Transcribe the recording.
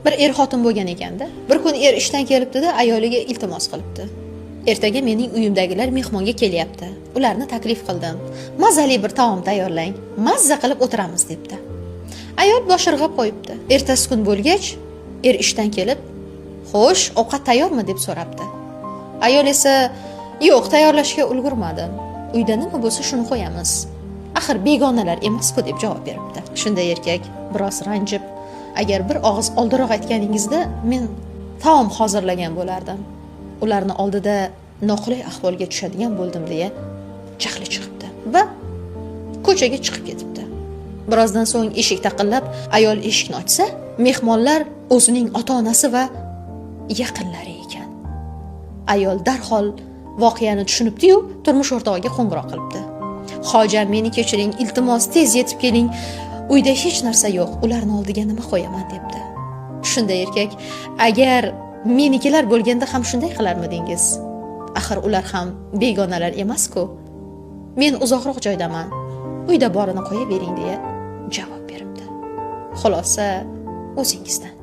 Bir er xotin bo'lgan ekanda. Bir kun er ishdan kelibdi-da, ayoliga iltimos qilibdi. Ertaga mening uyimdagilar mehmonga kelyapti. Ularni taklif qildim. Mazali bir taom tayyorlang. Mazza qilib o'tiramiz debdi. Ayol bosh irg'ab qo'yibdi. Ertasi kun bo'lgach, er ishdan kelib, "Xo'sh, ovqat tayyormi?" deb so'rabdi. Ayol esa, "Yo'q, tayyorlashga ulgurmadim. Uyda nima bo'lsa shuni qo'yamiz. Axir begonalar emas-ku" deb javob beribdi. Shunda erkak biroz ranjib, "Agar bir og'iz oldinroq aytganingizda men taom hozirlagan bo'lardim. Ularni oldida noqulay ahvolga tushadigan bo'ldim" deya jahli chiqibdi va ko'chaga chiqib ketibdi. Birozdan so'ng eshik taqillab, ayol eshikni ochsa, mehmonlar o'zining ota-onasi va yaqinlari ekan. Ayol darhol voqeani tushunibdi-yu, turmush o'rtog'iga qo'ng'iroq qilibdi. "Hojam, meni kechiring, iltimos, tez yetib keling. Uyda hech narsa yo'q, ularni oldiga nima qo'yaman?" debdi. Shunda erkak, "Agar menikilar bo'lganda ham shunday qilarmidingiz? Axir ular ham begonalar emas-ku. Men uzoqroq joydaman. Uyda borini qo'ya bering" deya javob beribdi. Xulosa o'zingizdan.